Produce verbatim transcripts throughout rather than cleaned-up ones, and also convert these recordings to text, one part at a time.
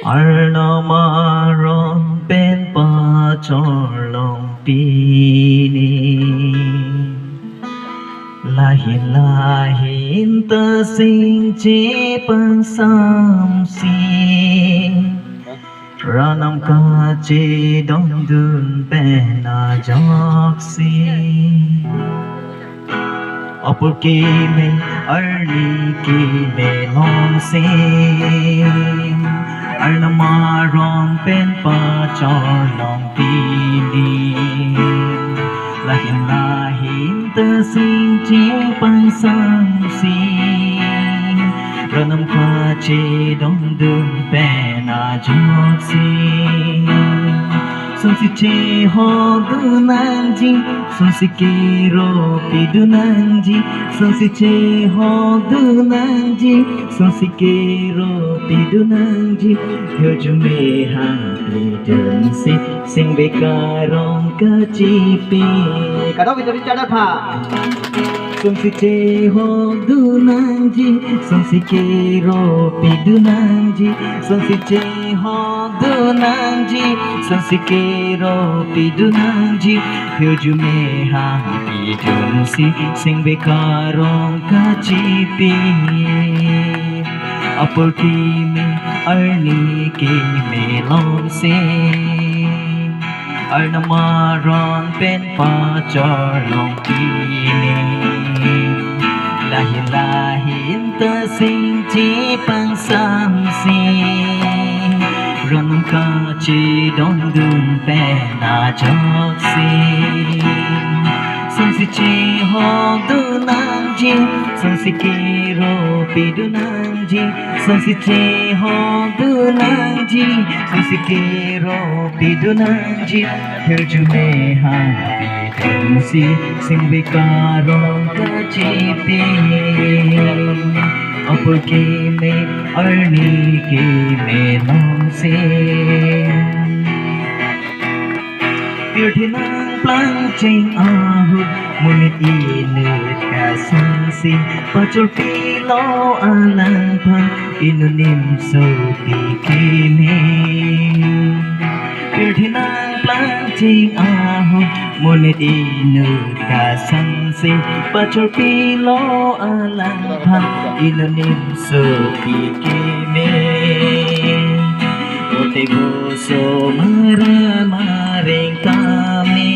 Arnam aron pen pachor long pini. Lahin lahin ta singje pangsamsi, Arnam kachedondun pen ajoksi. Apor keme arni keme longsi, Arnam aron pen pachor long pini. Lahin lahin ta singje pangsamsi, Arnam kachedondun pen ajoksi. Sonsi chehokdun nangji, sonsi keropi dun nangji, sonsi chehokdun nangji, sonsi keropi dun nangji. Hirjume hangpidunsi, singve karong kachipi. Kadokave chadapha. Sonsi chehokdun nangji, sonsi keropi dun nangji, sonsi chehokdun nangji, sonsi keropi dun nangji. Hirjume hangpidunsi, singve karong kachipi. Apor keme arni keme longsi, Arnam aron pen pachor long pini. Lahin lahin ta singje pangsamsi, Arnam kachedondun pen ajoksi. Sonsi chehokdun nangji, sonsi keropi dun nangji, sonsi chehokdun nangji, sonsi keropi dun nangji. Hirjume hangpidunsi, singve karong kachipi. Apor keme arni keme longsi, pirthe nangplangcheng ahut monit inut kasangse pachorpilo alangphan inut nimso pi keme. Pirthe nangplangcheng ahut monit inut kasangse pachorpilo alangphan inut nimso pi keme. Bote bosomara mareng tame,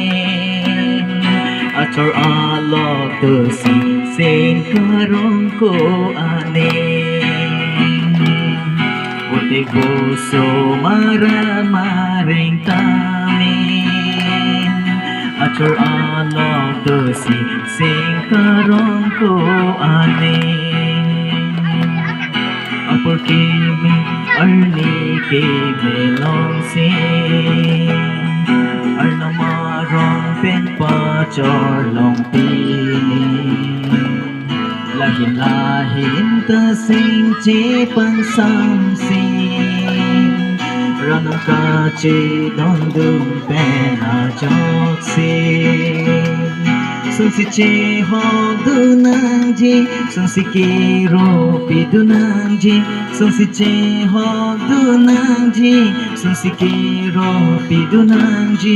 achor alok dosi sing karong ko-an e. Bote bosomara mareng tame, achor alok dosi sing karong ko-an e. Apor keme arni keme longsi, Arnam aron pen pachor long pini. Lahin lahin ta singje pangsamsi, Arnam kachedondun pen ajoksi. Sonsi chehokdun nangji, sonsi keropi dun nangji, sonsi chehokdun nangji, sonsi keropi dun nangji.